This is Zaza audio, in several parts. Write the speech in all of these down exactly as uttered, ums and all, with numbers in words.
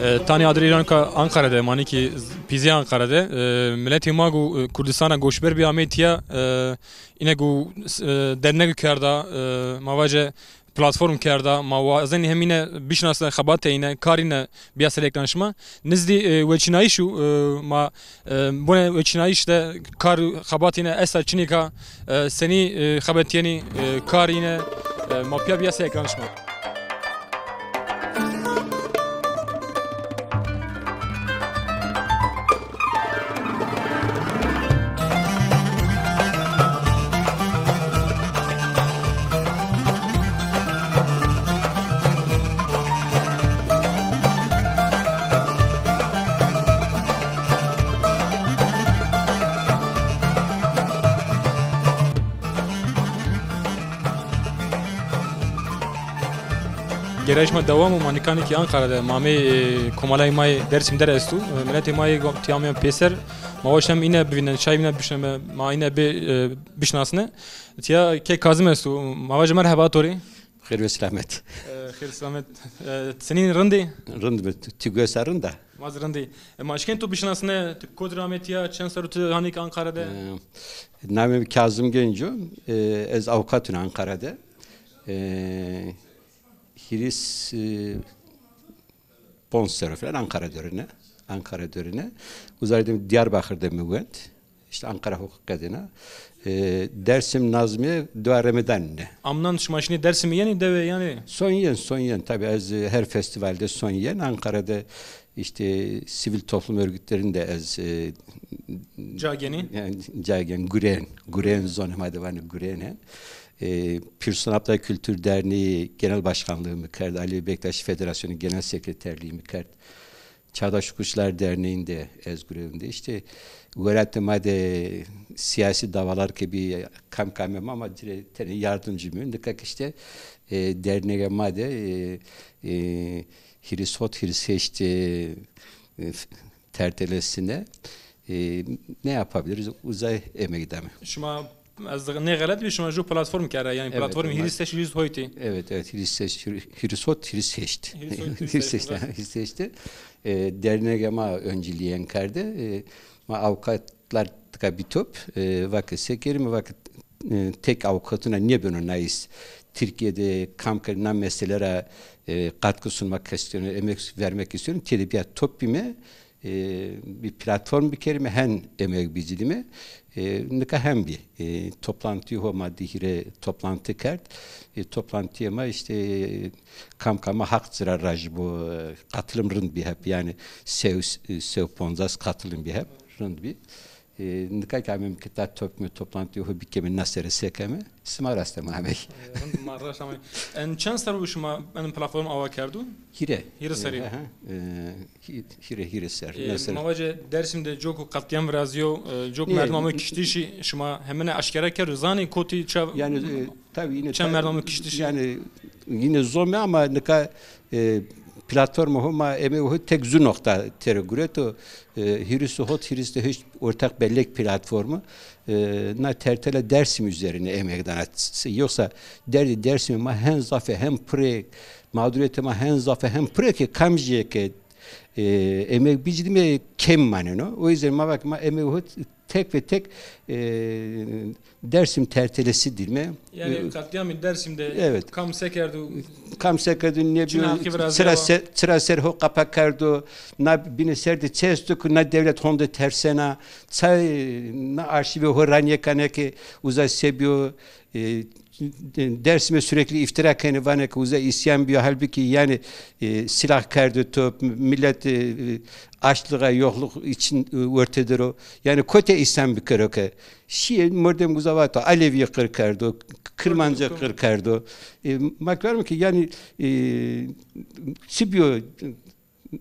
E, tanî adir îran ka Ankara de, manî kî pîzê Ankara de, e, miletê ma ku, e, Kurdistana goşber bî amey tîya, e, îne ku, e, dernek kerda, e, ma vace platform kerda, ma wazenî hem îne bişinasne xebatê îne, karê îne bîya ser ekran şima. Nizdî, e, weçînayîş û, e, ma, e, bone weçînayîş de kar û xebatê îne esta çinî ka, e, senî, e, xebetîyenî, e, karê îne, e, ma pîya bîya ser ekran şima. Gerayîş ma dewam o, ma nîkanî kî Ankara de, ma amey, e, komalayê ma yê Dêrsim der esto. E, miletê ma yê go-, tîya ameyên pêser. Ma waşt hem îne bivînen, şayî îne bişime, ma îne bê, e, bişinasne. Tîya kek Kazim esto. Ma vace merheba to rê. Xêr ve selamet. E, xêr selamet. E, senîn, rind î? Rind mi, ti, ti gosa rind a? Ma zî rind î. E, ma eşkên to bişinasne, ti kotî ra amey tîya, çend serr o ti hanî kî Ankara de? E, namê mi Kazim Genco. E, ez avukatun Ankara de. E, hîris, e, ponc serr o filan Ankara derine. Ankara derine. Uza rê de Diyarbakır de mi wend. Îşte Ankara hukuk qedêna. E, Dersim Nazmiye dewa Remedan îne. Amnan şima şinî Dersimî yenî dewe yanî? Son yen, son yen. Tabii ez, e, her festivalde son yen. Ankara'da işte sivil toplum örgütlerinde ez, e, Ca genî? Yani, ca gen, guren, guren zonê ma de vanê guren he. E, Pîrsultan Abdullah Kültür Derneği Genel Başkanlığımı kerd, Ali Bektaş Federasyonu Genel Sekreterliğimi kerd. Çağdaş Hukukçular Derneği'nde ez gurevinde. İşte welatê ma de siyasi davalar ke bî, kam kamê ma, ma ci rê tenê yardımcı bî. Nika kî işte, e, dernegê ma de, e, e, hîris hot, hîris heşt, e, e, tertelesine, e, ne yapabiliriz? Uza emek dame. Şima, ez nêxelet bî, şima ju platform kerde, yanî... Evet, platform evet. Hîris heşt, hîris hot î. Evet, evet, hîris heşt, hîris hot, hîris heşt. Hîris hot, hîris heşt, hîris heşt, evet. Hîris heşt. E, dernegê ma öncülüğün kerde. E, ma avukatlar tika bitop, e, va ke se kerîme, va ke, e, tek avukatuna nêbeno nayîs. Türkiye'de kam ke na mesele ra, e, katkı sunmak istiyorum, emek vermek istiyorum. Têde bîya top bîme, e, bir platform bikerîme, hen emek bicilîme. E, nika hen bî. E, toplantıyê ho ma di hîrê toplantı kerd. E, toplantıya ma işte, e, kam kam a haq ci ra rajî bo, e, katılım rind bî hep, yani sew, e, sew poncas katılım bî hep, rind bî. E, nika kî ameyme ke ta top-, toplantıya ho bikeme, na sere sekeme, sima raste ma amey. E, rind, ma raşt amey. En çend serr o şima en platform awa kerdo? Hîrê. Hîrê serrî. E, he, he. E, hî-, hîrê, hîrê serr. E, na serr. Ma vace Dersim de coku katliam virazîyo, e, coku merdimê kiştişî şima hemine aşkera kerdo, zanî kotî ça... Yani, e, tabii yine... Çend ta-, merdimê kiştişî? Yani yine zome ama nika, e, platforma ho ma emeğê ho tek zu nokta têro gureto, e, hîris û hot, hîris û heşt ortak bellek platformu, e, na tertela Dersim üzerine emek dana. Yoksa derdê Dersimê ma hen zaf ê hem pir ê, mağduriyetê ma hen zaf ê hem pir ê ke kamcîye ke, e, emek bicîdîme kêm maneno. O yüzden ma vake ma emek ho tek ve tek, e, Dersim tertelesi dîme. Yani, e, katliamê Dersim de, evet, kam se kerdo? Kam se kerdo, ne çin bîyo, haqî virazîya, çira se-, çira ser ho qapa kerdo, na bîne ser de çi esto ke na dewlet honde tersena, çay na arşîvê ho ra nêkane ke uza se bîyo, e, Dersim'e sürekli iftira kenê, vanê ke uza isyan bîyo, halbuki yani, e, silah kerdo top, millet, e, açlığa, yokluk için, e, ortadır o. Yani kotê isyan bikero ke? Şîyê mordem uza vato, Alevî qir kerdo, Kirmancî qir kerdo. E, ma kî verme ke yani, e, çi bîyo,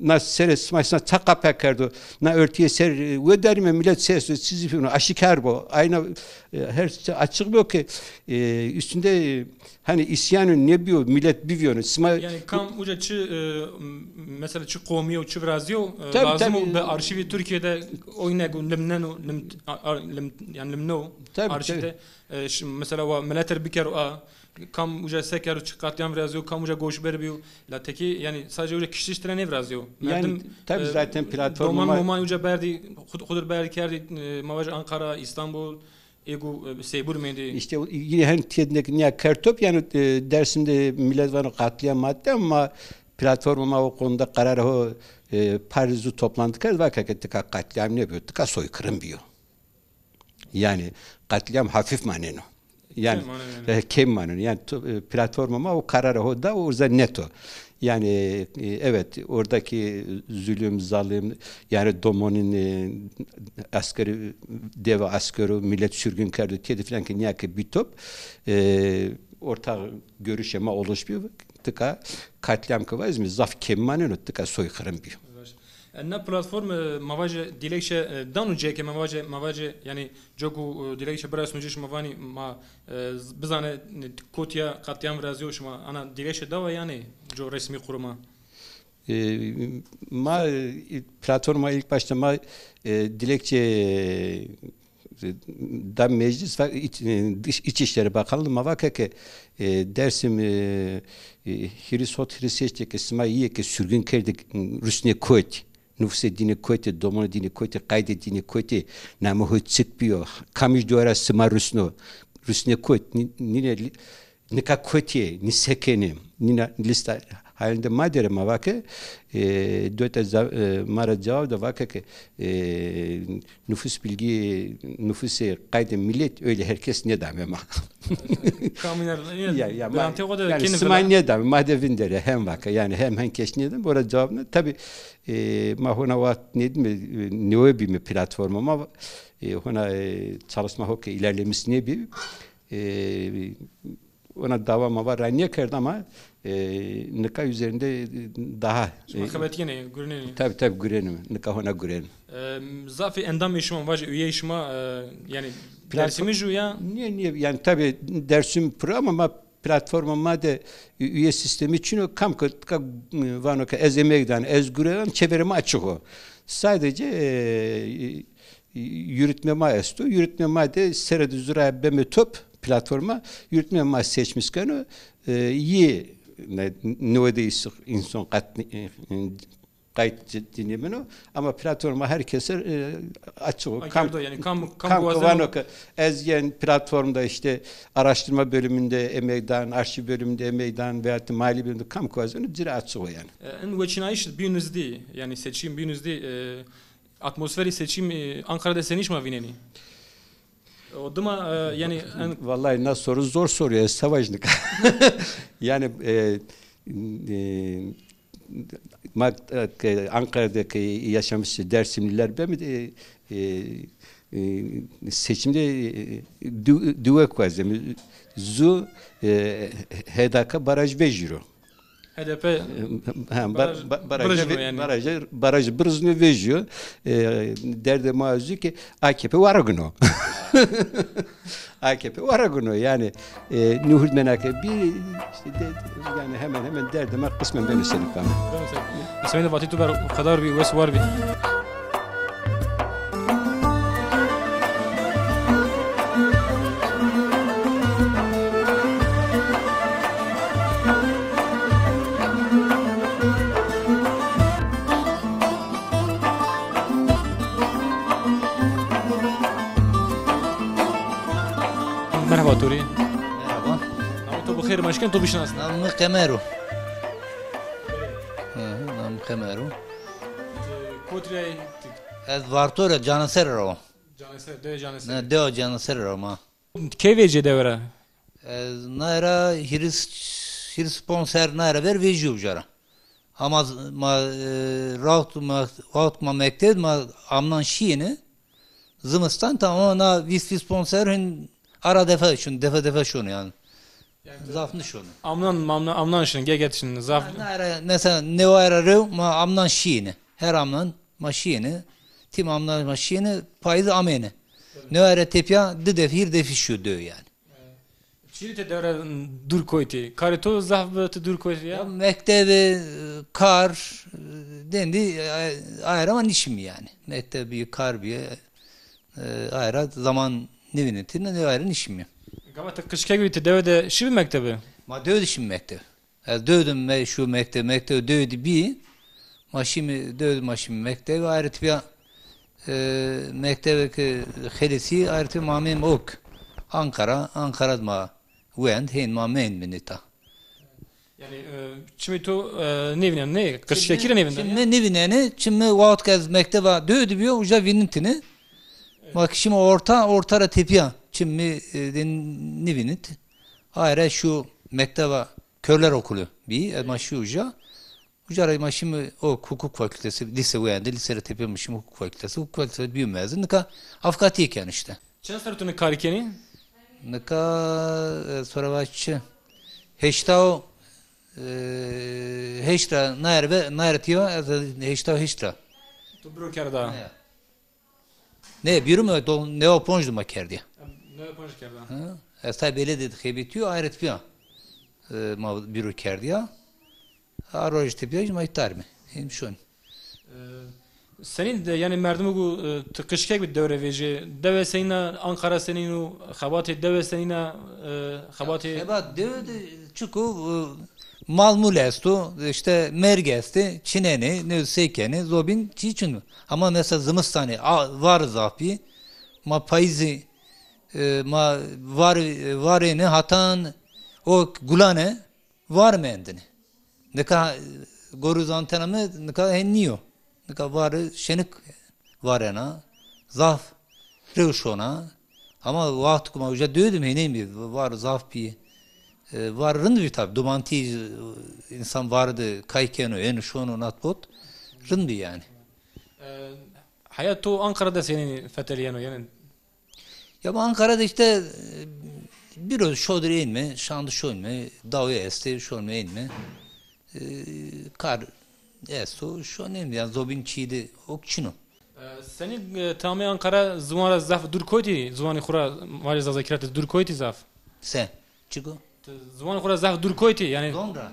na serê sima, sima ça qapa kerdo, na örtüye ser, e, wedarîme, millet ses, çizî fîno, aşikar bo. Ayna, e, her şey açık bo ke, e, üstünde, e, hani isyanı ne biyo, millet biviyonu. Sima... Yani kam uca çi, e, m-, mesela çi qomî yo, çi virazî yo, e, tabii, lazim o, tabii, bi arşîvê Türkiye de oyne go limneno, lim-, a-, a-, lim-, yani limno, tabii, arşîv de. Tabii. E, ş-, mesela wa mileter bikero a, kam uca se kero, çi katliam virazîyo, kam uca goşber bîyo. La tekî, yanî sadece uca kiştiş tira nêvirazîyo. Yanî, merdim, tabii, e, zaten platforma doman ma- moman uca berdî, xud-, xudur berdî kerdî, e, ma vajî Ankara, İstanbul, êgo, e, Seybur mendî. İşte o, yine hem tednek niya kertop, yanî, e, Dersim'de millet vano katliam madde ama platforma ma o konuda kararı ho, e, Paris'u toplantı kerd, vaka ke tika katliam ne biyo, tika soykırım biyo. Yani katliam hafif maneno. Yani, kêm maneno. E, kêm maneno. Yani to-, e, platforma ma o kararı ho da, o yüzden net o. Yani, e, evet, oradaki zulüm, zalim, yani domonun, e, askeri, deve askeri, millet sürgün kerdo, tedi filan ki niya ki bir top, e, ortak görüşe ma oluşmuyor. Tika katliam ki vazmi zaf kêm maneno, tika soykırım bir. E, na platform, e, ma vaje dilekçe, e, dano ceke, ma vaje, ma vaje, yani, coku, e, dilekçe biresno ciş ma vani, ma, e, z-, bizane, e, kotiya katliam virazîyo, şima ana dilekçe dawa, yani, co resmî kuruma? E, ma, e, platforma ilk başta ma, e, dilekçe, e, da meclis ve iç, e, dış, İçişleri Bakanlığı ma vake ke, e, Dersim, e, e, hîris hot hîris heşt ke sima yê ke sürgün kerdik, Rusne kot. Nufusê dînê kotî, domonê dînê kotî, qaydê dînê kotî, namê ho çik bîyo, kamij dora sima rusno, rusnê kot, nî-, nîne lî-, nika kotî yê, nî se kenê, nîna lîsta halinde ma dere ma vake, e, dote za-, e, ma ra cewab da vake ke, e, nufus bilgi, nufusê qaydê millet öyle herkes nêdame ma. Kamîner, ya, ya, ma, yani, sima nêdame, ma de vindere hem vake, yani hem hen kes nêdame, ora cewab ne. Tabii, E, ma hona waxt nêdîme, e, newe bîme platforma ma, e, hona, e, çalışma ho ke ilerlemiş nêbi. E, ona dawa ma va ra nêkerd ama, e, nika üzerinde, e, daha, şima, e, xebetîyenê, gurenenê. Tabii, tabii, gurenîme. Nika hona gurenîme. E, zafî endamê şima, vajê üyeyê şima, e, yani Dersimij o ya? Niye, niye? Yani tabii Dersim pro ama ma platforma ma de ü-, üye sistemi çin o, kam ke, ka, vano ke ez emeg dan, ez gurenan, çeverê ma açık o. Sadece, e, e, yürütme ma esto. Yürütme ma de sere de zura beme top platforma, yürütme ma seçmiş keno, e, yi ne, ne o de is-, insan kat, e, e, kayıt ci-, cinî min o. Ama platforma herkese, e, açık o. Kam, akerdo, yani kam, kam kam ki wazeno vano ki ez yen platformda işte araştırma bölümünde emekdan, arşiv bölümünde emekdan veyahut da mali bölümünde kam ki wazeno cire açık o yani. E, in weçînayîş bî nizdî, yani seçim bî nizdî, e, atmosferî seçim, e, Ankara de senî şima vînenî? O dima, e, yani en... Vallahi na soru zor soruyor, ez savaşnik. Yani, e, e, ma, e, Ankara'daki yaşamış Dersimliler ben, e, e, e, seçimde, e, du-, duwe kuazem. Zu, e, H D K baraj vejîro. H D P... Ha, ba-, baraj, ba-, barajı birizno ve-, yani. Barajı, barajı birizno vejîyo. E, derdê ma ez ki A K P waragino. A K P waragino yani, e, nuhurdmena ke bir işte de, yani hemen hemen derdê ma qismen beno senî fam. Semedê vatê tu ber xedar bî, wes war bî. Merhaba Turî. Merhaba. Namê to bi xêr, ma eşken to bişinasnî? Namê mi Qemer o. Hı hı, namê mi Qemer o. Kotrey? Ez Varto ra, Caneser ra o. Caneser, dewa Caneser. Ne, dewa Caneser ra ma. Key vecîyê dewe ra? Ez naye ra hîris, hîris ponc serr naye ra ver vejîyo uca ra. Ama z-, ma, e, rawt ma, wexto ma mekteb ma amnan şîyêne. Zimistan tamam, na vîst, vîst ponc serr hin ara defa şun, defa defa şun yani. Yani zaf nişun. Amnan, amnan, amnan şin, geget şin, zaf. Ha, naye ra, mesela newaye ra rew ma amnan şîyêne. Her amnan ma şîyêne. Tim amnan ma şîyêne, payîz amêne. Newaye ra tepya di def, hîr defî şîyo dewe yani. Çirê ti dewe ra dûr koytî? Karê to zaf bi ti dûr koytî ya? Ya mektebe, kar, dendî, e, aye ra ma nişimî yani. Mekteb bî, kar bî, e, aye ra zaman nêvînitîne, aye ra nişimî. Gava ti qijkek bî, ti dewe de şîbî mektebe? Ma dewe de şîme mektebe. Ez dewe de me-, şî mektebe, mektebe dewe de bî. Ma şîme, dewe de ma şîme mektebe. Ayrı tipiya, e, mektebe ke xelesî, ayrı tipiya ma ameyme ok. Ankara, Ankara de ma wend, hên ma mendîme nîta. Yanî, e, çimê to, e, nêvînenê, nê? Qijkekî rê nêvînenê? Çimê nêvînenê, çimê waxt ke ez mekteba dewe de bîyo, uca vînitîne. Ma ke şîme orta, orta ra tepîya. Çimê, e, de nêvînit. Aye ra şîyo mekteba Körler Okulu bî, e, ma şîyo uca. Uca ra ma şîme o hukuk fakültesi, lise wende, lise ra tepîya ma şîme hukuk fakültesi. Hukuk fakültesi bîyo mezun. Nika avukatîye keno îşte. Çend serr o tu nika karî kenî? Nika, e, sora va çi? Heşta û, e, heşt ra, naye ra ve, naye ra tîya, ez heşta û heşt ra. Tu bîro kerda? He. Nê, bîro mi do-, neway û ponc de ma kerdîya. Neway û ponc kerda. Ha? Ez tay belediye de xebetîyo, ayrı tipiya, e, ma bîro kerdîya. A roj tepîya jî ma îftar mi. Hên şon. E, senîn de, yanî merdimu gu, e, ti qijkek bî dewe ra vejî. Dewe senîn a, Ankara senîn o, xebatê dewe senîn a, e, xebatê... Xebat dewe de çik o, e, mal mul esto, îşte merg estê, çinenê, ne sey kenê, zobîn çî çin o. Ama mesela zimistanê, a, var zaf bî, ma payîzî, e, ma var, var êne hatan o gulane, var mendinê. Nika, e, gorû zantena mi, nika hen nîyo. Nika varê şenik varena, zaf rew şona. Ama waxt ku ma uca dödüm, henê mi var zaf bî. E, var rind bî tabî. Dumantî, e, însan var de kay keno, êno şono nat bot. Rind bî yanî. E, heya to Ankara de senî fetelîyeno? Yanî Ya ma Ankara de îşte, e, bîro şodir ênme, şan de şonme, dawî estê, şonme ênme. E, kar esto, şonme ênme, yanî zobîn çî de ok çin o. E, senî, e, tamê Ankara ziwan ra zaf dûr koytî, ziwanê xwu ra, vajê zazakî ra ti dûr koytî zaf? Se? Çik o? Ti ziwanê xwu ra zaf dûr koytî, yanî... Zon ra?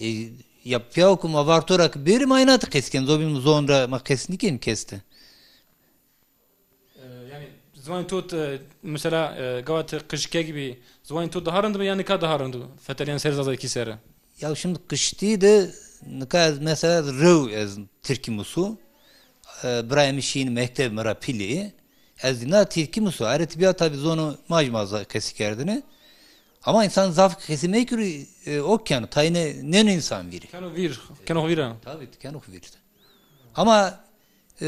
E. E, ya pîya ku ma var to ra ke bêrî ma îna de qesî ken, zobîn zon ra ma qesî nîken kes de. E, yanî ziwanê to, e, mesela, e, gava ti qijkek bî, ziwanê to daha rind bi ya nika daha rind bi? Fetelîyen ser zazakî ser. Ya şimdi qijtî de nika ez mesela rew ez tirkî musu. E, birayê mi şîn mekteb mi ra pîlî. Ez dîna tirkî musu. Ayrı tipiya tabî zono ma jî ma za-, qesî kerdine. Ama însan zaf qesî mekirî, e, ok keno. Tayîne nêno însan vîrî. Keno vîr, keno vîr a. Tabî, keno vîr. Ama, e,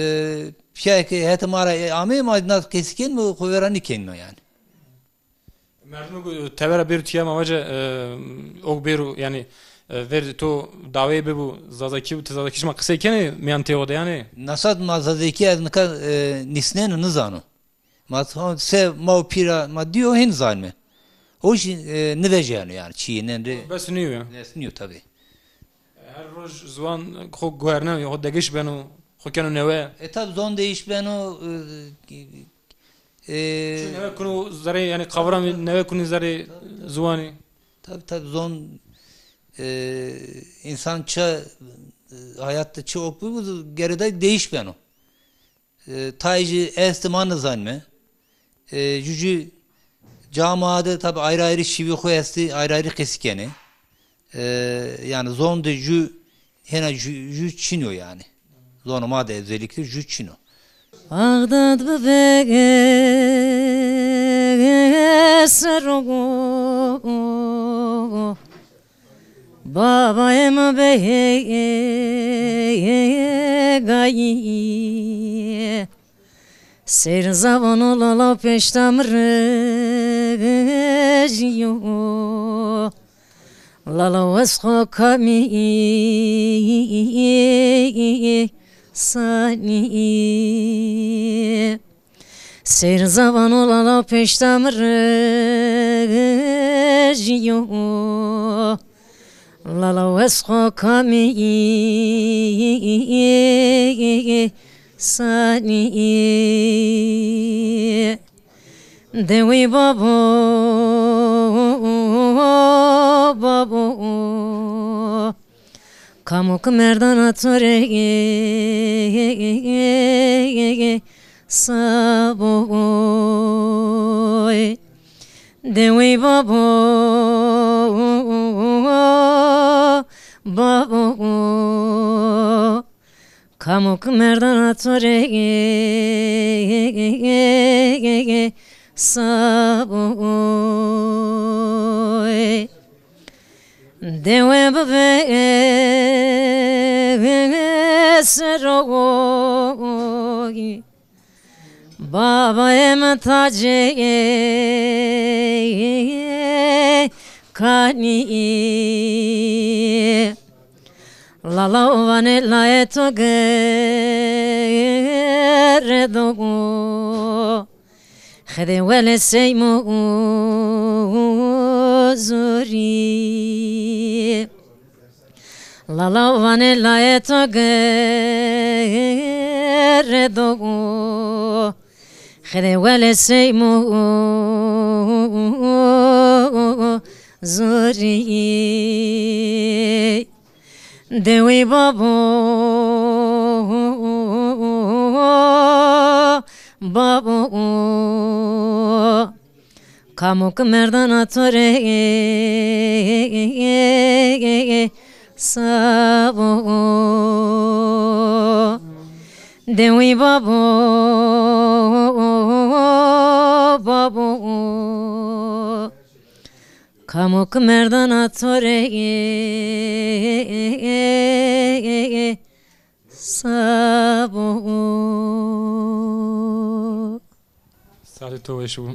pîyayê ke hetê ma ra, e, amê, ma na qesî kenîme, xo vera nêkenîme yanî. Merdim ku tevera bêro tîya ma vace, e, ok bêro yanî, e, ver to daweyê bibû, zazakî bû, ti zazakî şima qisey kenê mîyan têxo de yanî? Nasa ma zazakî ez nika, e, nîsneno, nizano. Ma se ma û pîra ma dîyo hên zanîme. O jî, e, nivejeno yanî çîyê nen rê. Bes nîyo ya. Bes nîyo tabî. Her roj ziwan xo guhernen, xo degiş beno, xo keno newe. E tabî zon değiş beno, e, e, çi newe kuno zerê, yanî kavramî newe kuno zerê ziwanî. Tabî tabî zon, e, însan çi, e, hayat de çi ok bibû, gerede değiş beno. E, tayê jî estê ma nizanîme. E, jû jû camia de tabî ayrı ayrı şîvê xo estê, ayrı ayrı qesî kenê. E, yanî zon de jû hêna jû, jû çin o yanî. Zonê ma de özellikle jû çin o. Ağdat bibe ser o. Babayê mi be gayî, seyr zavan o lala peşta mi rejîyo. Lala wes xo kamî sanî. Seyr zavan o lala peşta mi rejîyo. Lala wes xo kamî sanî. Dewî babo, babo. Kamo ki merdana to rê saboy. Dewey babo, babo, kamo ki merdana to rê sabo. Dewe bibe sero, babayê mi tacê kanî. Lala vanê layê to gere do. Xedê welê sey mo zurî. Lala vanê layê to gere do. Xedê welê sey mo zurî. Dewey babo, babo, kamo ki merdana to rê sabo. Dewey babo, babo, kamo ki merdana to rê sabo. Saetê to weş bo.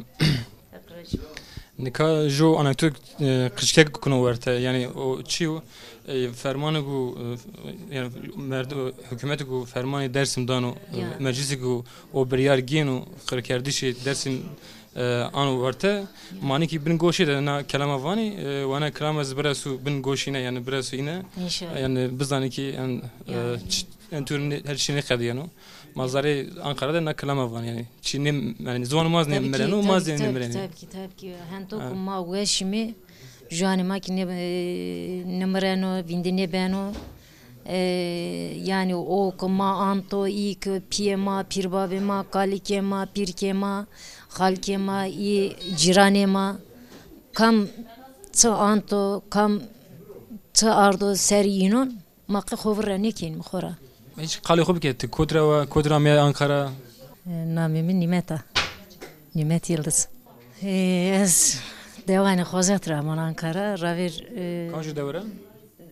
Nika jo anekdot, e, qijkek kuno werte. Yanî o çi yo? E, fermanê ku, e, yanî merdo, hukûmetê ku fermanê Dersim dano, e, Ya. meclisê ku o biryar gêno qirkerdişê Dersim e, ano werte. Ma nîkî bin goşê de na kelama vanî, e, wana kelama ez biresu bin goşîne, yanî biresu îne. İnşallah. Yanî bizanî kî en, e, Ya. ç-, en tur ne-, her çî nêqedîyeno. Ma zarê Ankara de na kelama vanî, yanî çî nê, yanî ziwanê ma zî Tabii ki, nêmireno, ma tabii zî ki, tabii ki, nêmireno. tabii ki, tabii ki. Hento Ha. ku ma weş îme, ziwanê ma kî nê, e, nêmireno, vîndî nêbeno. E, yanî o ki ma anto, î ki pîyê ma, pîrbabê ma, kalikê ma, pîrkê ma, xalkê ma, î cîranê ma, kam çi anto, kam çi ardo serî înon, ma qe xo vir ra nêkenîme xo ra. Hîç qalê xo bike, ti kot ra wa, kot ra ameye Ankara? E, namê mi Nîmet a. Nîmet Yildiz. E, ez dewanê Xozat ra amon Ankara, ravêr, e, Kam ju dewe ra?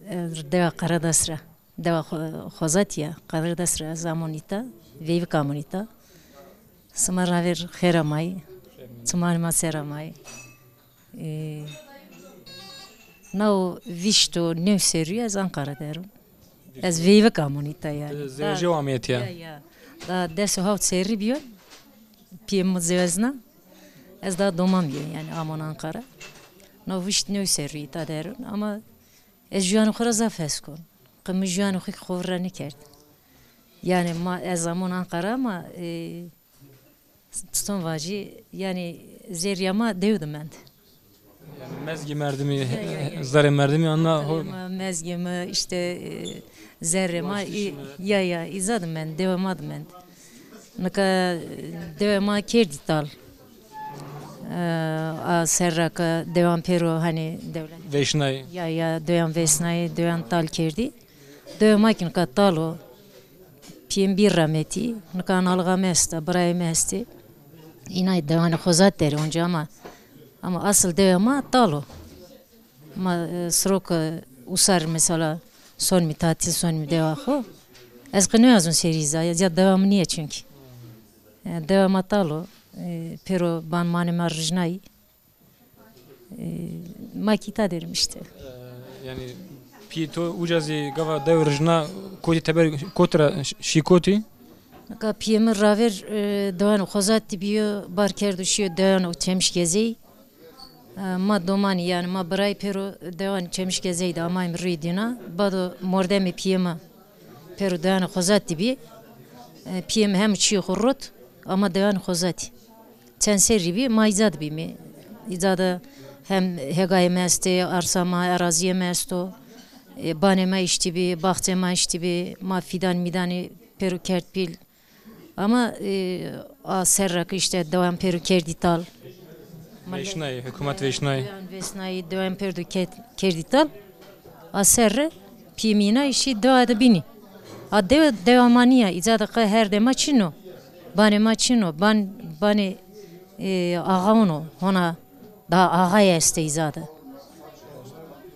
E, dewa Qaradas ra. Dewa Xo-, Xozatî ya, Qaradas ra ez amon îta, veyvik amon îta. Sima ravêr xêr amay, çimanê ma ser amay. E, naw vîşt û new serrî ez Ankara der o. Ez veyvik amon îta yanî. Ti zewejî ameye tîya? Ya, ya. Da des û hewt serrî bîyo, pîyê mi zewezna. Ez da doman bîyo yanî amon Ankara. Naw vîşt new serrî îta der o. Ama ez ziwanê xo ra zaf hes kon. Qe mi ziwanê xo kî xo vir ra nêkerd. Yanî ma, ez amon Ankara ama, e, çiton vajî, yanî zerrîya ma dew de mend. Yanî mezgê merdimî, Ya, ya, ya. zerrê merdimî anna ho- Zerrê ma, mezgê mi, îşte, e, zerrê ma, Waştişê î-, mi. ya, ya, îza de mend, dewa ma de mend. Nika, e, dewa ma kerdî tal. E, a serra ke dewan pêro, hanî dewlet. Vêşnayê. Ya, ya, dewan vêsnayê, dewan tal kerdî. Dewa ma kî nika tal o. Pîyê mi bî rametî. Nika analığa mi esta, birayê mi estê. Înay dewanê Xozat der ê onca ama, ama asıl dewa ma tal o. Ma, e, siro ke usar mesela sonimî tatil, sonimî dewa xo. Ez qe nêwazon serî îza, ya dewa mi nîye çunkî. E, dewa ma tal o. E, pêro ban manê ma rijnayî. E, ma kî îta der îme îşte. E, yanî pîyê to uca zî gava dewe rijna kotî teber, kotî ra ş-, şî kotî? Nika pîyê mi ravêr, e, dewanê Xozatî bîyo, bar kerdo şîyo dewanê Çemişgezeyî. E, ma domanî, yanî ma birayî pêro dewanê Çemişgezeyî de amayîme rûyê dîna. Bado mordemê pîyê mi pêro dewanê Xozatî bî. E, pîyê mi hem çîyê xo rot, ama dewanê Xozatî. Çend serrî bî, ma îca de bîme. Îca de hem hêgayê mi estê, arsa ma, erazîyê mi esto. E, banê ma îştî bî, baxçê ma îştî bî, ma fîdan mîdanî pêro kerd pîl. Ama, e, a serra ke îşte dewan pêro kerdî tal. Vêşnayî, hukûmet vêşnayî. Dewan vêşnayî, dewan pêro de ke-, kerdî tal. A serre pîyê mi înay şî dewa de bînî. A dewa, dewa ma nîya, îca de qe herdê ma çin o. Banê ma çin o. Ban, banê, e, axaon o. Hona daha axayî estê îca de.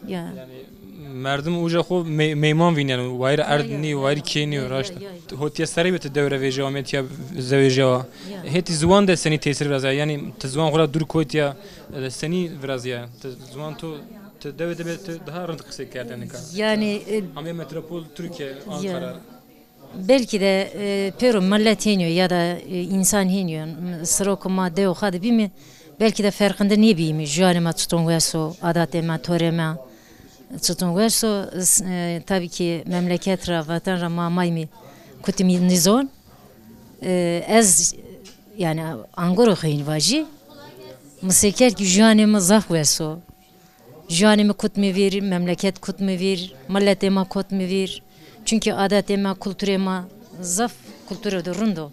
Ya. Yanî merdim uca xo me-, meyman vîneno. Wayîr erd nîyo, wayîr kê nîyo, raşt. Ya, ya. Hotiya serrî bi ti dewe ra vejîya, ame tiya zewejîya wa. Ya. Hetî ziwan de senî tesîr virazîya? Yanî ti ziwan xo ra dûr koyî tiya, e, senî virazîya? Ti ziwan to, ti dewe de be ti daha rind qisey kerdê nika. Yanî, e, amê metropol Tirkîye, Anqara. Belkî de, e, pêro milet hênî yo ya da, e, însan hênî yo. Siro ke ma dew xo de bîme, belkî de ferqinde nêbîme. Juanê ma çiton wes o, adatê ma, torê ma çiton wes o. S-, e, tabî ki memleket ra, vatan ra ma amayme kutî mi nizon. E, ez, yanî, angoro xo hîn vajî. Mi sey kerd ki juanê mi zaf wes o. Juanê mi kut mi vîr, memleket kut mi vîr, miletê ma kut mi vîr. Çunkî adatê ma, kulturê ma zaf kulturê de rind o.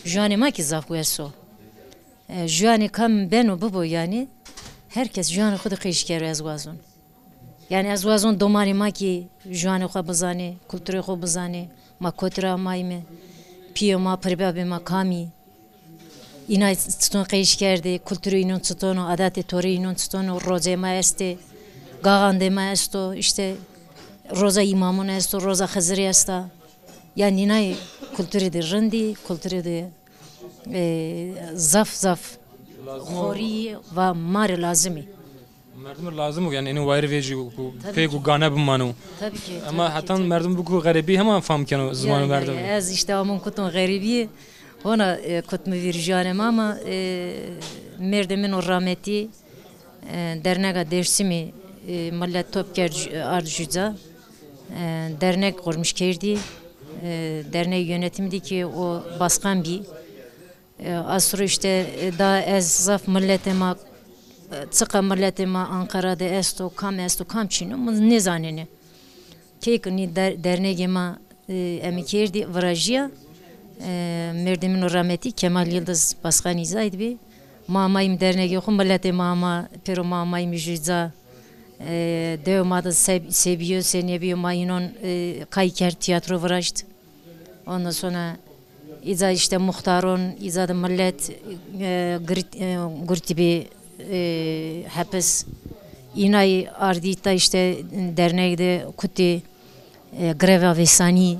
Juanê ma kî zaf wes o. E, juanê kam beno bibo yanî, her kes juanê xo de qeşî kero ez wazon. Yanî ez wazon domanê ma kî juanê xo bizanê, kulturê xo bizanê, ma kotî ra amayme, pîyê ma, pirbabê ma kam î. Înay çiton qeşî kerdê, kulturê înon çiton o, adatê torê înon çiton o, rocê ma estê, gaxandê ma esto, îşte roza îmamon esto, roza Xizirî esta. Yanî înay kulturê de rind î, kulturê de, e, zaf zaf xorî va ma rê lazim î. Merdim rê lazim o, yanî ênê wayîr vejîyo ku pey ku gane bimano. Tabî ki. Ema hetan merdim biko xerîbî hema fam keno ziwanê merdim. Ya, ya, ez îşte amon kuton xerîbî, hona, e, kut mi vîr juanê ma ama, e, mêrdê min o rametî, e, dernega Dêrsimî, e, milet top kerd ju-, ard juca. E, dernek qurmuş kerdî. E, derneg yönetimî de ki o basqan bî. E, asro îşte, e, da ez zaf miletê ma, e, çiqa miletê ma Anqara de esto, kam esto, kam çin o, mi nêzanêne. Key ke nî der-, dernegê ma, e, emî kerdî, virajîya, e, mêrdê min o rametî Kemal Yildiz basqanî îzayî de bî. Ma amayîm dernegê xo, miletê ma ama, pêro ma amayîm jû ca, e, dewe ma de se-, se bîyo, se nêbîyo, ma înon, e, kay kerd, tîyatro viraşt. Ondan sonra îca îşte muxtaron, îca de milet, e, girt-, e, gurtî bî, e, hepis. Înay ardî ta îşte derneg de kutî, e, greva vêsanî.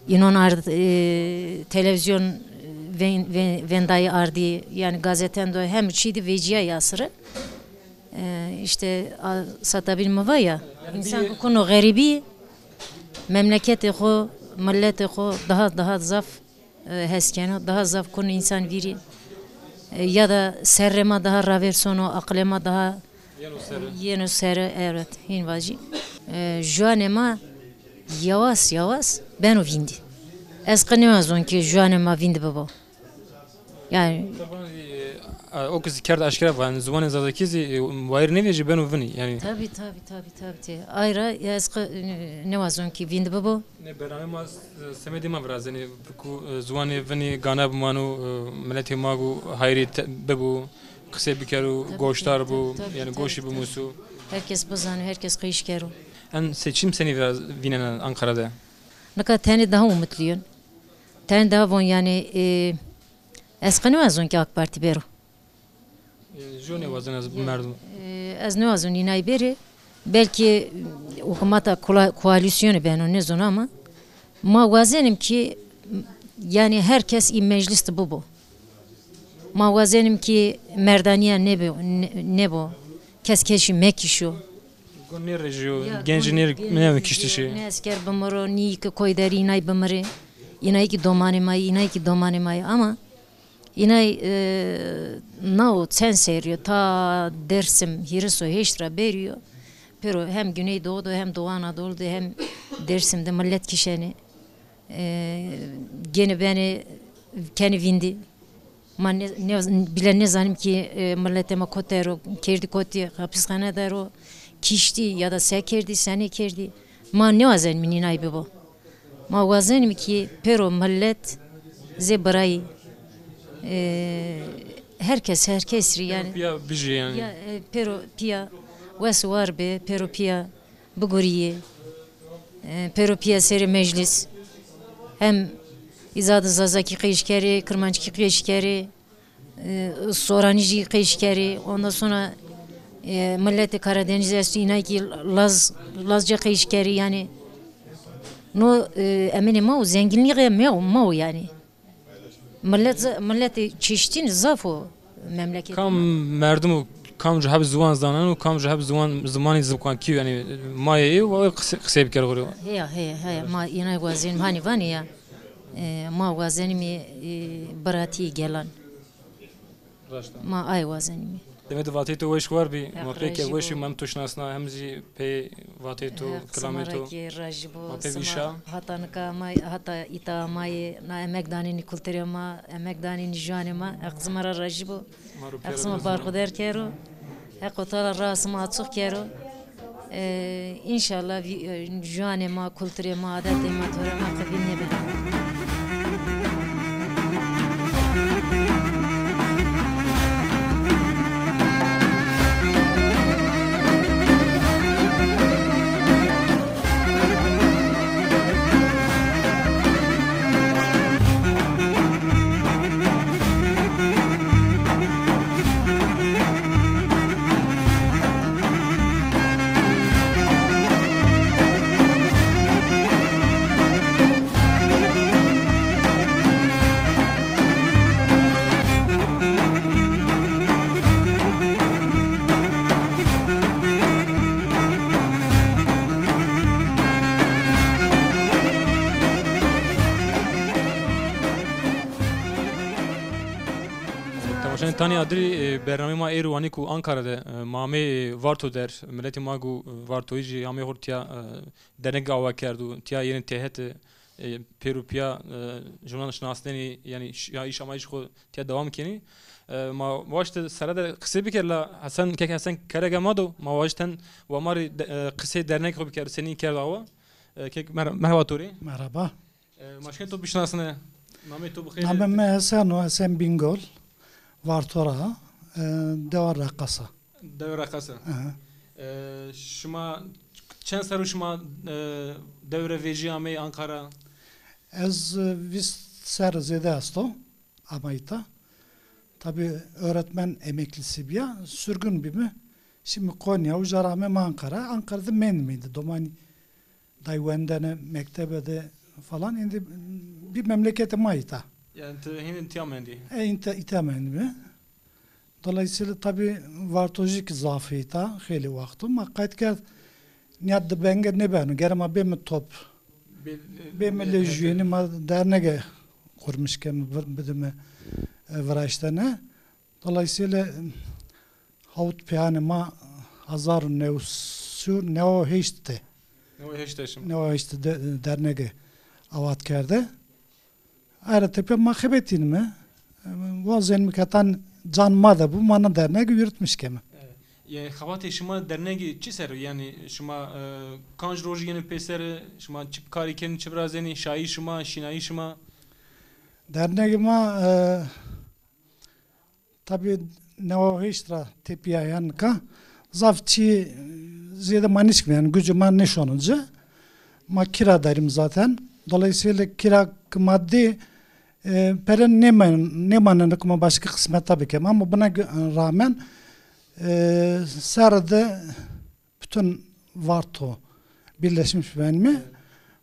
Înon ard, e, televîzyon ven-, ven-, vendayî ardî, yanî gazeten de hem çî de vecîyayî asire. E, îşte a, sata bîn mi va ya, însan kuno xerîbî, memleketê xo, miletê xo daha, daha zaf, e, hes keno, daha zaf kuno însan vîrî. E, ya da serrê ma daha ravêr sono, aqilê ma daha yeno sere. Yeno sere, evet, hîn vajî. E, juanê ma yawas yawas beno vîndî. Ez qe nêwazon ki juanê ma vîndî bibo. Yanî. Taban, e, o ke zî kerd aşkera va, yanî ziwanê zazakî zî, e, wayîr nêvejî, beno vinî, yanî. Tabî, tabî, tabî, tabî. Ay ra, ya ez qe, e, nêwazon ki vîndî bibo. Nê, bernameyê ma, e, semedê ma virazenê, ku, e, ziwanê vinî gane bimano, e, miletê ma ku hayrê te-, bibo, qisê bikero, goşdar bo, yanî goşî bimuso. Her kes bizano, her kes qeşî kero. En seçim senî viraz-, vînena Anqara de? Nika tenê daha umutlîyon. Tenê daha von yanî, e, ez qe nêwazon ki AK Partî bêro. E, jû nêwazena ez bi merdim. E, ez nêwazon înay bêrê. Belkî, e, hukûmeta kola-, koalîsyonî beno, nêzon ama ma wazenîm ki, yanî her kes î meclis de bibo. Ma wazenîm ki merdanîya nêbo, nê-, nêbo. Kes keşî mekişo. Gon nêrejîyo, gencî nê-, nêvekiştişî. Nê esker bimiro, nî ki koyderî înay bimirê. Înay ki domanê ma yê, înay ki domanê ma yê. Ama Înay, e, nao çend serrî yo, ta Dêrsim hîris û heşt ra berî yo. Pêro hem Güneydoğu de hem Doğu Anadolu de hem Dêrsim de milet kişenê. E, gênê benê kenê vîndî. Ma ne, ne, bîle nêzanîm ki, e, miletê ma kotî der o, kerdî kotî, hapisxane der o, kiştî ya da se kerdî, se nêkerdî. Ma nêwazenîm înay bibo. Ma wazenîme ki pêro milet zê birayî, e, herkes, herkes rî yanî. Pêro pîya bijî yanî. Ya, e, pêro pîya wes û war bê, pêro pîya bigurîyê. E, pêro pîya serê meclîs. Hem îza de zazakî qeşî kerê, kirmanckî qeşî kerê, e, soranî jî qeşî kerê. Ondan sonra, e, miletê Karadenizî esto, înay kî laz, lazca qeşî kerê yanî. No, e, emenê ma o, zengînlîxê ma o, ma o yanî. Milet z-, miletê çeşitîn zaf o memleketê ma. Kam merdim o, kam ci heb ziwan zaneno, kam ci heb ziwan, zimanî zibkankî, yanî, ma yê ê, wa qisey, qisey biker xo rê. Heya, heya, heya. Ma înay wazenîme, hanî vanê ya. E, ma wazenîme, e, biratî gelan. Raşt a. Ma ay wazenîme. Demê de vateyê to weş war bî. Ma pê ke weş bî, ma hem to şinasna, hem zî pê vateyê to, kilamê to. Heq zima ra kî rajî bo. Ma pê vîşa. Hata nika ma, hata îta ma yê, na emeg danînî kulturê ma, emeg danînî juanê ma. Heq zima ra rajî bo. Heq zima barxuder kero. Heqo Teala ra sima açiq kero. E, înşallah vî-, e, juanê ma, kulturê ma, adetê ma, torê ma qefil nêbeno. Temaşeyanê Tanî Adirî, e, bernameyê ma êro anî ku Ankara de, e, ma amê, e, Varto der, miletê ma ku, e, Vartoyî jî amê xo rê tîya, e, dernek awa kerdo, tîya yenê têhet, e, pêro pîya, e, jûnan şinasnenî, yanî ş-, ya îş amayîş xo tîya dewam kenî. E, ma waşt sere de qisey biker la Hesen, kek Hesen kerege ma do, ma waşt hen wa ma rê de, e, qisey dernek xo biker, senî kerd awa. E, kek mer-, merheba to rê. Merhaba. E, ma şikên to bişinasne? Namê to bi xêr? Namê mi Hesen o, Hesen Bingol. Varto ra, e, dewa Reqasa. Dewa Reqasa. Aha. E, şima çend serr o şima, e, dewre vejî amey Ankara? Ez, e, vîst serr zêde esto ama îta. Tabi öğretmen emeklisi bîya, sürgün bîme. Şimdi Konya, uca ra ameme Ankara. Ankara de mendîme îndî. Domanî day wendene, mektebe de falan. Îndî bir memlekete ma îta. Yanî ti hînî tîya mendî? E, îta, îta mendîme. Dolayısıyla tabi Vartojî kî zaf îta, xeylê waxto. Ma qayt kerd, nîya di benge nêbeno, gere ma bême top. Bê-, bême lê jüyeni ma dernege kurmiş keme, vir-, bidime, e, viraştene. Dolayısıyla hawt peyane ma hezar û new sey û new û heşt de. New û heşt de şima. New û heşt de, dernege awat kerde. Ayrı tepe ma xebetînime. Wazenîme ke hetan can ma de bu, ma na dernegi yürütmüş keme. Evet. Yanî xebatê şima dernegî çi ser o? Yanî şima, e, kanc rojî yenê pêser, şima çi karî kenî, çi virazenî, şayî şima, şînayî şima? Dernegê ma, e, Tabi new û heşt ra tepîya ya nika zaf çî zêde ma nişkîme, yanî gucê ma nêşono ci. Ma kira derîm zaten. Dolayısıyla kira ki ma dê, e, pere nêman-, nêmaneno ki ma başka qismeta bikeme. Ama buna gö-, rağmen, e, serre de bütün Varto birleşmiş benîme. Evet.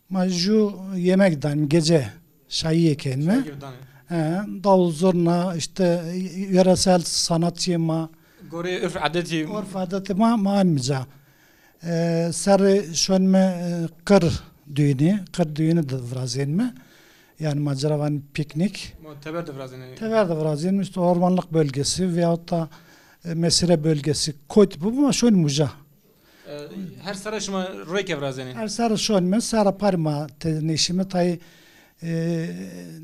Ma ju yemek danîme, gece şayîye kenîme. Şayîye danîme. He, davul zurna, işte, yöresel sanatçıyê ma. Goreyê urf adetî. Urf adetê ma, ma anîme ca. E, serrê şonîme, e, kır düğünü, kır düğünü de virazenîme. Yani ma ci ra vanî piknik. Ma teber de virazenîme. Teber de virazenîme, işte ormanlık bölgesi veyahut da, e, mesire bölgesi, kot bu, ma şonîme uca. E, her serre şima rêke virazenî? Her serre şonîme, serra parî ma tede nêşîme, tayê, e,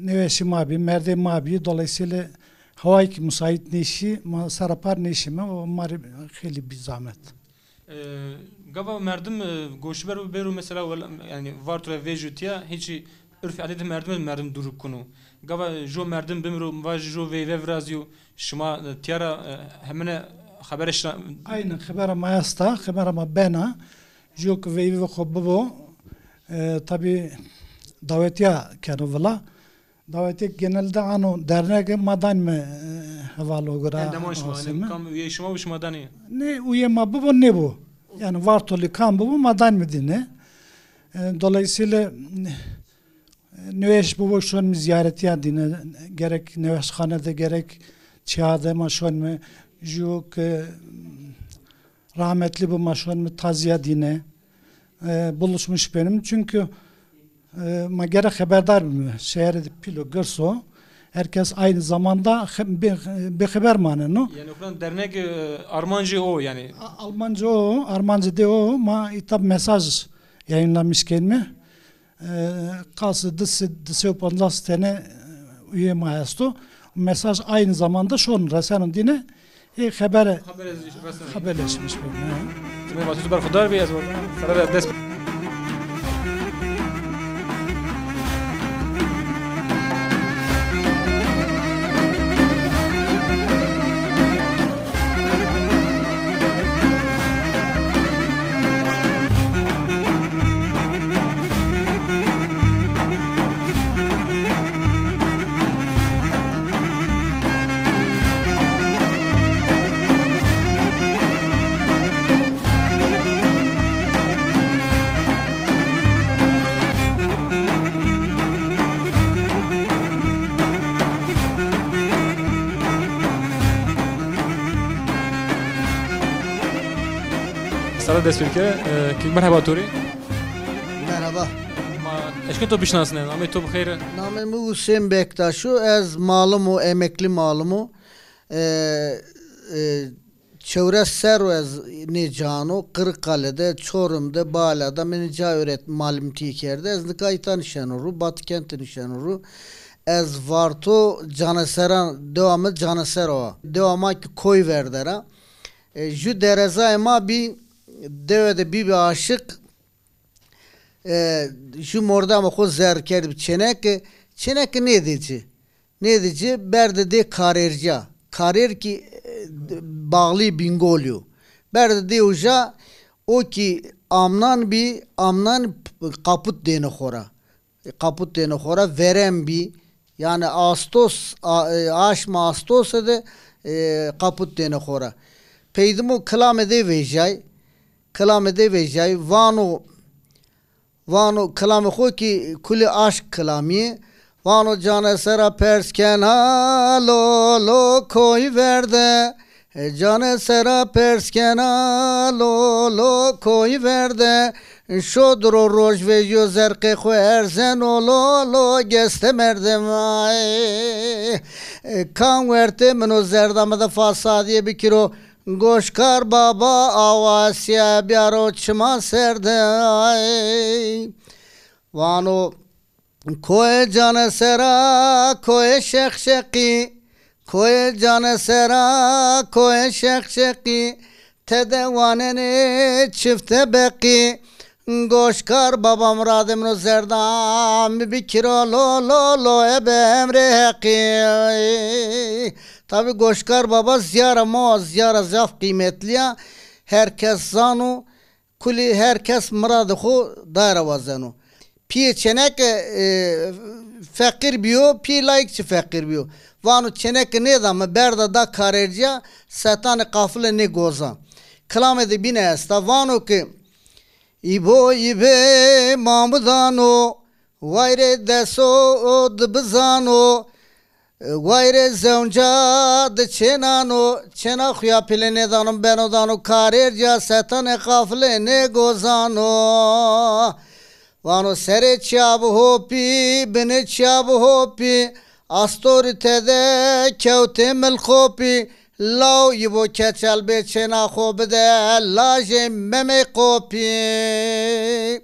nêweşî ma bî, merdê ma bî, dolayısıyla hawayê kî musait nêşî, ma serra parî nêşîme, o ma rê xeylî bî zahmet. E, gava merdim, e, goşber bêro mesela, wel-, yanî Varto ra vejîyo tîya, hîçî Urf adetê merdimî, merdim dûr kuno. Gava jo merdim bimiro, vaj jo veyve virazîyo, şima, e, tîya ra, e, hemine xebere şina? Aynen, xebera ma esta, xebera ma bena. Jo ke veyve xo bibo, e, tabî dawetîya keno vila. Dawetî genelde ano dernege ma danîme, e, heval o gura. Endamon şima, yanî kam üyê şima bi şima danî? Ne üye ma bibo nêbo. Yanî Vartolî kam bibo ma danîme dîne. E, dolayısıyla, e, nêweş bibo şonîme zîyaretîya dîne. Gerek nêweşxane de gerek çiya de ma şonîme. Ju ke rahmetli bo ma şonîme tazîya dîne. E, buluşmuş benim. Çünkü, e, ma gere xeberdar bîme. Şehir de pîl o, girs o. Herkes aynı zamanda xe-, bê-, bêxeber maneno. Yanî o dernek, e, armancê o yanî. A-, armancê o, armancê de o. Ma îta mesaj yayınlamış kenîme. E, qasê di sey, di sey û pancas tene, e, üye ma esto. Mesaj aynı zamanda şon reseno dîne. Ê xebere, xebere reseno, haberleşmiş bîme. Timê vatî tu berxudar bî, ez sere de dest. Sere dest pê ke, e, ki merheba to rê. Merheba. Ma eşkên to bişinasnê, namê to bi xeyr? Namê mi Husên Bektaş o, ez malim o, emekli malim o. E, e, çewres serr o ez nê ciyan o, Kırıkkale de, Çorum de, Bala de, mi nê ca öğret-, malimtîye kerde. Ez nika îta nişeno ru, Batıkent de nişeno ru. Ez Varto Caneseran, dewa mi Caneser o. Dewa ma ki Koyverder a. E, ju derezayê ma bî, dewe de bîbî aşiq, e, ju mordemê xo zerr kerdbî çêneke, çêneke nêdê ci. Nêdê ci, berdê dê karêrcîya. Karêr kî, e, bağlî Bîngolî yo. Berdê dê uca, o kî amnan bî, amnan p-, qaput dêne xo ra. E, qaput dêne xo ra, verem bî. Yanî astos, a-, e, aşma astose de, e, qaput dêne xo ra. Peydimo kilamê dê vejay. Kilamê dê vejay. Vano, vano kilamê xo kî kulî aşk kilamî yê. Vano canê sera pers kena lo lo koy verde. E, canê sera pers kena lo lo koy verde. Şo diro roj vejîyo zerqê xo erzeno lo lo geste merdem ay. E, kan wertê min o zerda mi de fasadîye bikiro. Goşkar baba awasîya biyaro çima ser de ay. Vano Koyê Canesera, koyê Şexşeqî, koyê Canesera, koyê Şexşeqî, tede wanenê çifte beqî. Goşkar baba muradê min o zerda mi bikiro lo lo lo ebe emrê Heqî. Tabî Goşkar baba ziyara ma, ziyara zaf qîmetlî ya. Her kes zano. Kulî her kes miradê xo daye ra wazeno. Pîyê çêneke, e, feqîr bîyo, pîyê layik çi feqîr bîyo. Vano çêneke nêda mi, berda da karêrcîya, setanê qafile nê goza. Kilamê de bîne esta, vano ke, Îbo îbê mamudano, wayre deso o di bizano, Wayre zewnca di çênano, çêna xuya pîle nêdano, beno dano karêrca, setanê qafile nêgozano. Vano serê çiya bi hopî, binê çiya bi hopî, astorî tede kewtê milxopî, law yi bo keçel bê çêna xo bide, lajê Memê Qopî.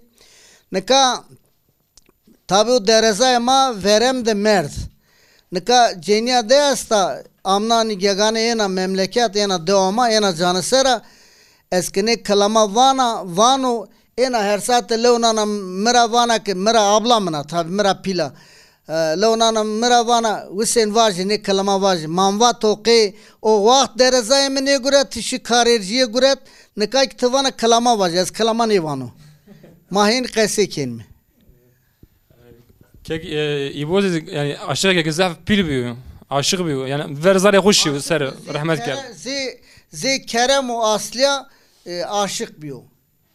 Nika Tabî o derezayê ma verem de merd. Nika cenîya de esta, amnanî gegane êna memleket, êna dewa ma, êna canesera, ez ke nê kilama vana, vano, Êna her saate lew nana mi ra vana ke mi ra abla min a, tabî mi ra pîl a. E, lew nana mi ra vana, Wisên vajî, nê kilama vajî. Ma mi va toqê o waxt derezayê mi nêguret, ti şî karêrcîye guret, nika kî ti vana kilama vajî, ez kilama nêvano. Ma hên qesey kenîme. Kek, e, Îbo zî, yanî, aşiqêk zaf pîl bîyo, aşiq bîyo. Yanî ver zarê xo şîyo ser, rehmet kerd. Zê, zê kerem û aslîya, e, aşiq bîyo.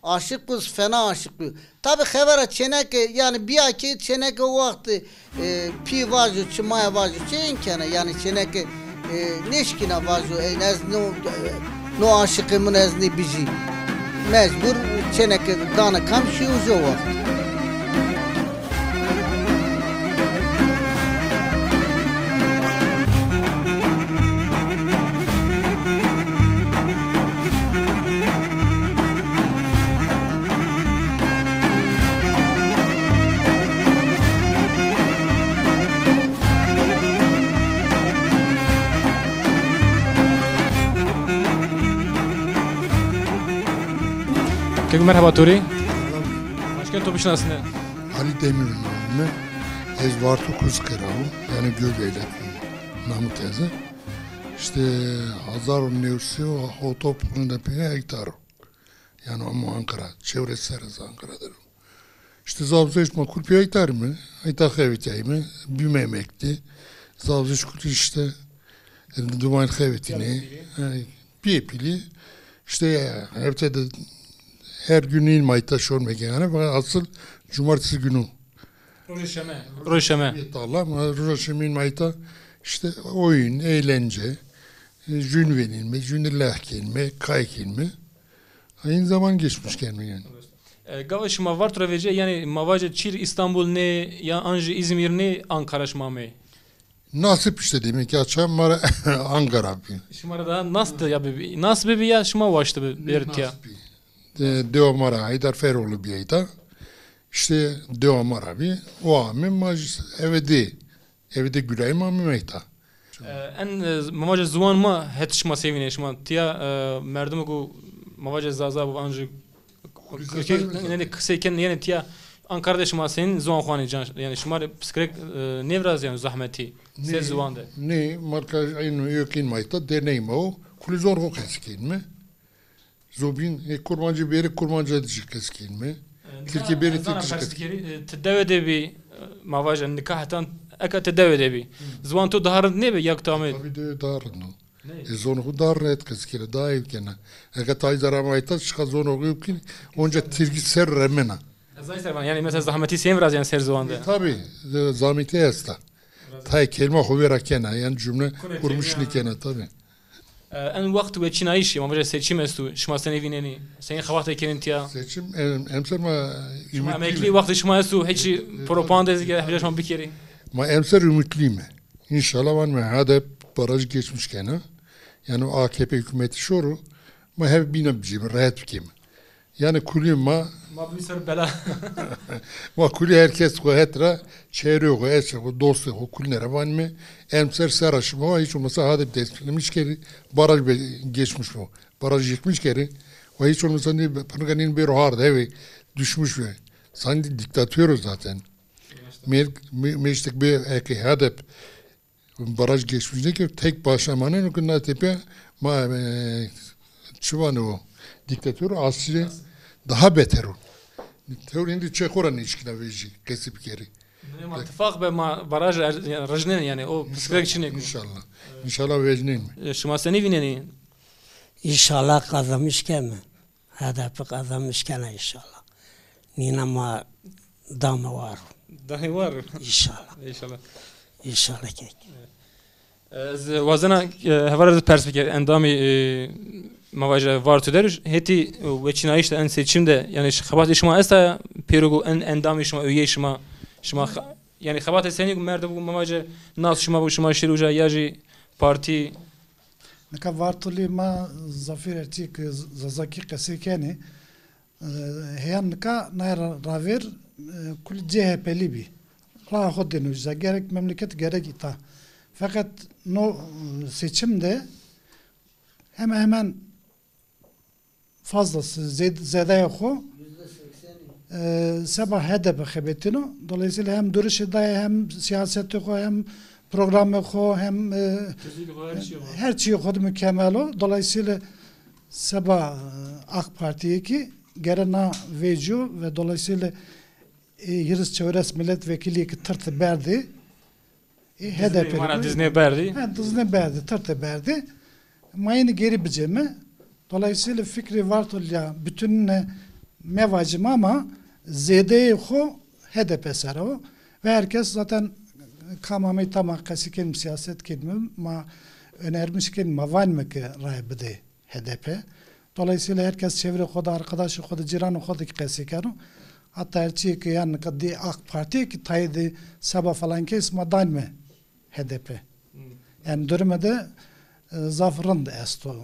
Aşiq bîyo, fena aşiq bîyo. Tabî xevera çêneke, yanî bîya ke çêneke o waxt, e, pî vajo, çi maya vajo, çi ên kena, yanî çêneke, e, nêşkîna vajo, e, ez no, e, no aşiqê min ez nêbijî. Mecbur çêneke dana kam, şî uca waxt. Kek, merheba to rê. Başkan, to bişinasne. Halî Demir namê mi. Ez Varto Kuzkera wo, yanî Gövdeyle namı teze. İşte hazar û new sey û hewtay û panc de pê Hektar o. Yanî ama Ankara, çewre serre zî Ankara der o. İşte zaf zî ma kul pê Hektar mi, Hektar xebetîyayme, bîme emekli. Zaf zî kul işte, e, duman xebetîne, e, bîye pîlî. İşte, e, hepte de her gün nîn ma îta şor mekîme. Yanî, fakat asıl cumartesi günü. Rojê şeme. Rojê şeme. Bîye tala, ma roja şemîn ma îta işte oyun, eğlence, e, jün venîme, jünü lehkînme, kaykînme. Aynı zaman geçmiş kendime yani. E, gava şima Varto ra vecîya, yanî ma vace çîr Îstanbul nê, ya an jî Îzmîr nê, Ankara şima amey? Nasip işte, demek ki açan ma ra Ankara bî. Şima ra daha nas de ya bibî, nas bibî ya şima waştibî bêrî tîya? Nasip bî. De, dewa ma ra Haydar Feroğlu bîyayî da. İşte dewa ma ra bî. O ame ma jî eve de. Eve de gurayîme, amîme îta. E, en, e, ma vace ziwan ma het şima sey vînenê şima? Tîya, e, merdimêko ma vace Zaza bo, an jî qisey kenê, yanî tîya Ankara de şima senîn ziwan xo anê can, yanî şima rê pirsgirêk, e, nêvirazîyeno zahmetî ser ziwan de? Nê, ma rê ka eynî yo ke ma îta dernegê ma o, kulî ziwan xo qesey kenîme. Zobîn, e, Kurmancî bêrê Kurmanca de jî qesey kenîme. E, nika, Tirkî bêrê Tirkî jî qesey kenîme. E, ti dewe de bî, e, ma vace nika hetan eka ti dewe de bî. Hı. Ziwan to daha rind nêbi ya ke ti amê? Tabî dewe daha rind o. Nê? E, zonê xo daha rehet qesey kena, daha ew kena. Eka ti ay zerre ama îta, şixa zonê xo ew kenî, onca Tirkî ser remena. Ez ay ser vana, yanî mesela zahmetî sey virazîyena ser ziwan de? E, tabî, e, zahmetî esta. Tayê kelîma xo vera kena, yanî cumle kurmuş nêkena, tabî. E, en wext weçînayîşî, ma vace seçim esto, şima senî vînenî, senî xebate kenî tîya? Seçim, em-, emser ma... Şima ümitlî emeklî, wextê şima esto, hiç propaganda zî hevca şima bikerî? Ma emser ümitlîme. Înşallah vanme HADEP baraj geçmiş kena. Yanî AKP hukûmetî şoro, ma hev bîna bicîme, rehet bikîme. Yanî kulî ma... Ma bî ser bela. Ma kulî her kes xo het ra, çevreyê xo, eşê xo, dostê xo, kulîne ra vanîme, emser serra şima wa, hiç olmasa HADEP desteklemiş kerî, baraj be-, geçmiş bo. Baraj yıkmış kerî, wa hiç olmasa nê, pirnika nîn bêro hard, hevê düşmüş ve. Sanki diktatör o zaten. Mer-, me-, meştek be eke HADEP baraj geçmiş nêkerd, tek başa maneno ke na tepe ma, e, çi vanê o, diktatör asîle daha beter o. Tewr êndî çê xo ra nêşkîna vejî, qesî bikerî. Nê ma tifaq be ma baraj er-, yanî rejnenê, yanî o pirsgirêk çinê. Înşallah. Înşallah vejnenê. E, şima senî vînenî? Înşallah kazanmış keme. HADEP kazanmış kena înşallah. Nîna ma dame war. Dame war. Înşallah. Înşallah. Înşallah kek. Ez wazena, e, hevara zî pers biker. Endamî, e, ma vaje Varto der, hetî, e, weçînayîş de, en seçim de, yanî xebatê şima esta, pêro go en endamê şima, üyeyê şima, şima xe-, yanî xebatê senî go, merdim go, ma vaje nas şima bo, şima şêr uca ya jî partî? Nika Vartolî ma zafî ertî ke Zazakî qesey kenê, e, heyan nika naye ra-, ravêr, e, kulî CHPlî bî. Raya xo dêno uca, gerek memleket gerek îta. Feqet no, e, seçim de hemen hemen fazlası, zed-, zedaya xo, e, seba H D P xebetîno. Dolayısıyla hem duruşê daye hem siyasetê xo hem programê xo hem, e, her çîyê xo de mükemmel o. Dolayısıyla seba, e, AK Partiyê kî gere na vecîyo ve dolayısıyla, e, hîris çewres milletvekilî kî tirte berdê. E, H D P. Diznê berdî. Ha, diznê berdî, tirte berdî. Ma yenî geri biceme. Dolayısıyla fikrê Vartolya bütününe mevacime ama zêdeyê xo H D P ser o. Ve herkes zaten kam amey ta ma qesî kenîme, siyaset kenîme, ma önermiş kenîme, ma vanîme ke raye bidê H D P. Dolayısıyla herkes çevrê xo de, arkadaşê xo de, cîranê xo de kî qesî keno. Hatta her çîyê ke yan nika dê AK Partiyê kî tayê de seba falan kes ma danîme H D P. Hmm. Yani durumê de, e, zaf rind esto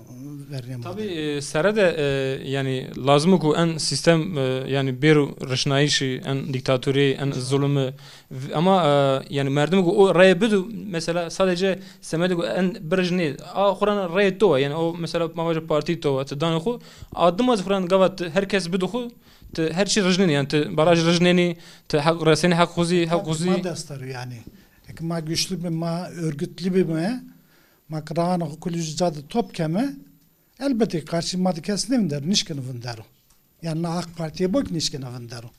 vernîya ma de. Tabî, e, sere de, e, yani lazim o ku en sîstem, e, yani bêro rişnayîşî, en dîktatorî, en zulumî, v-, ama, e, yani merdim ku o reye bido, mesela sadece semedê ku en birijnê, a xo ra reyê to wa, yani o mesela ma vaje partî to wa, ti danê xo, a dima zî xo ra gava ti her kes bido xo, ti her çî rijnenî, yani ti baraj rijnenî, ti heq resenî heq xo zî, heq xo zî. Ma dest der o yani. Eke ma güçlü bîme, ma örgütlü bîme, ma qirağanê xo kulî ju ca de top keme, elbette ki karşı ma de kes nêvindero, nişkeno vindero. Yani na AK Partiyê bo ki nişkeno vindero.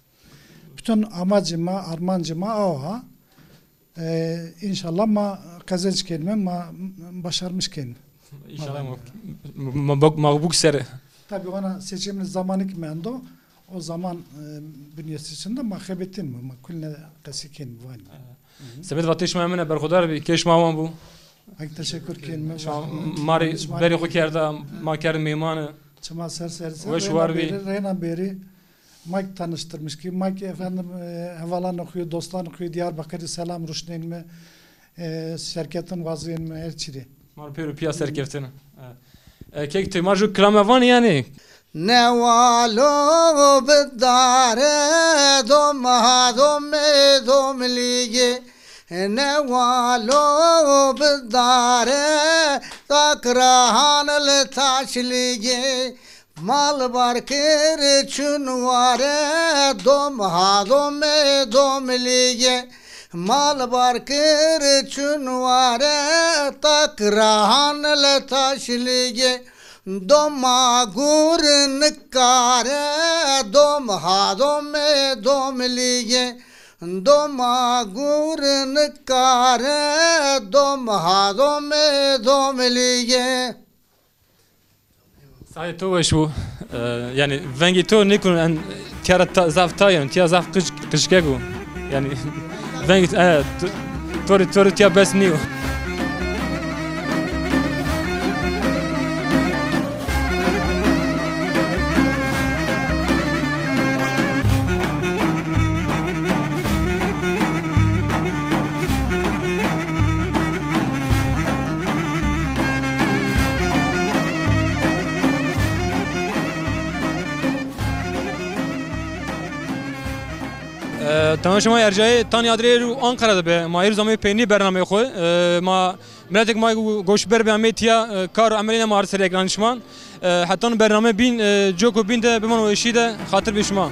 Bütün amacê ma, armancê ma awa. E, înşallah ma qezenc kenîme, ma başarmış kenîme. Înşallah ma, ma, ma, ma buk ser. Tabii ona seçimin zamanı ki mendo. O zaman, e, bünyesi içinde ma xebetînme, ma kulîne qesî kenîme, vanîme. Semed vatê şima emine berxudar bî, kê şima wan bû. Pek teşekkür kenîme. Şima ma rê berê xo kerda, ma kerd mêmane. Çima ser ser ser. Weş war bî. Reyna bêrî, reyna bêrî. Ma ki tanıştırmış ki, ma ki efendim, e, hevalanê xo yê, dostanê xo yê Diyarbakırî selam ruşnenîme, e, serkeftin wazîyenîme her çî rê. Ma rê pêro pîya serkeftin. E, kek ti ma ju kilame vanî yani. Newalo bidare dom ha dom e dom lige. Newalo bidare takrahan le taş lige. Mal bar kir çun ware dom ha dom e dom lige. Mal bar kir çun ware takrahan le taş lige. Doma gur nikare dom ha dom e dom lige. Doma gur nikare dom ha dom e dom lige. Sayê to weş bû. E, yani vengê to nêkun en tiya ra ta-, zaf tay, yani tiya zaf qij-, qijkek o. Yani vengê, e, to-, to rê, to rê tiya bes nîyo. E, temaşe ma ercayê tanî adrê ru Ankara de be. Ma êrû zamê peynî bernameyê xo. E, ma miletek ma go-, goşber be amê tiya, e, kar û emelêne ma ser ekranê şima. E, hetan bername bîn, e, coko bîn de bimano weşî de, xatir bê şima.